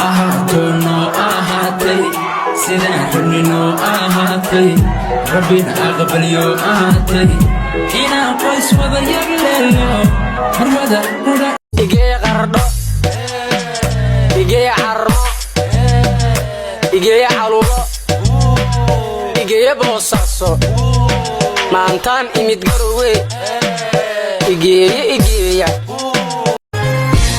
Ahaato noo ahaatay, sidaan rabni noo ahaatay, Rabbina aqbalyo ahaatay, inaan qoys wada yagleelno, marwada qudha. Igee Qardho, igee Carmo, igee Calulo, igee Boosaaso, maantaan imid Garowe, igeeye igeeya.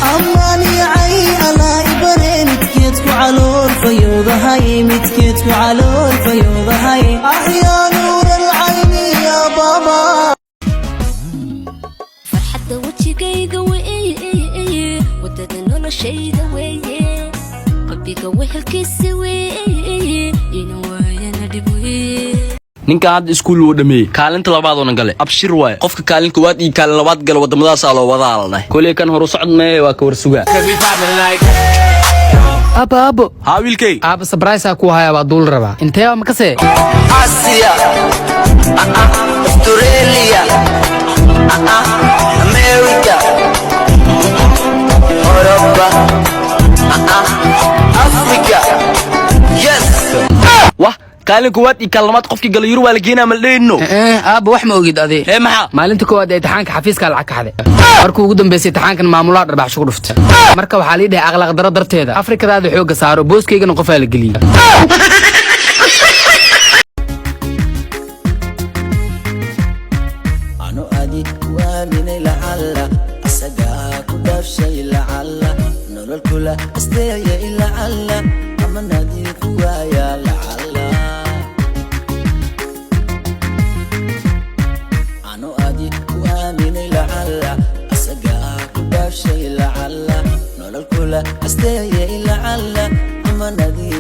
Ammaaniyacay alaa ibare, midkeed ku calool fayoodahay, midkeed ku calool fayoodahay? Axyaa nuur alcayni ya baba. Farxadda wejigayga weeye, wadada noloshayda weeye, qalbiga wehelkiisa weeye, ina waayana dhib weeye. Ninkan hadda iskuul wuu dhameeyey, kaalinta labaadoona gale. Abshir waaye. Qofka kaalin koowaad iyo kaalin labaad gale waddamadaasaa loo wadaa la dhahay. Koley kan horu socod mee, waa ka warsugaa. Aabo, aabo. Haa, wiilkay. Aaba, surprise ku haya, waa duul rabaa. Intee waa makase? Asia, Australia, America, Europa, Africa. Yes. Wah, kaalin koowaad iyo kaalin labaad qofkii gala Yurub waa la geenaa, ma la dhehino? Aaba, wax ma ogid adi. Hee, maxaa? Maalinta koowaad ee imtixaanka xafiiska lacag ka xaday. Markuu ugu dambeysay imtixaankan, maamulaha dharbaaxsho ku dhuftay. Marka waxaa lii dhahay akhlaaq daro darteeda Afrikadaada xoogga saaro, booskaygana qofaa la geliyey. Ano adi ku aaminay, lacalla asagaa ku dhaafshay, lacalla nolol kula asteeyay, lacalla amanadii ku waaya, lacalla ano adi ku aaminay, lacalla asagaa ku dhaafshay, lacalla nolol kula asteeyay, lacalla amanadii.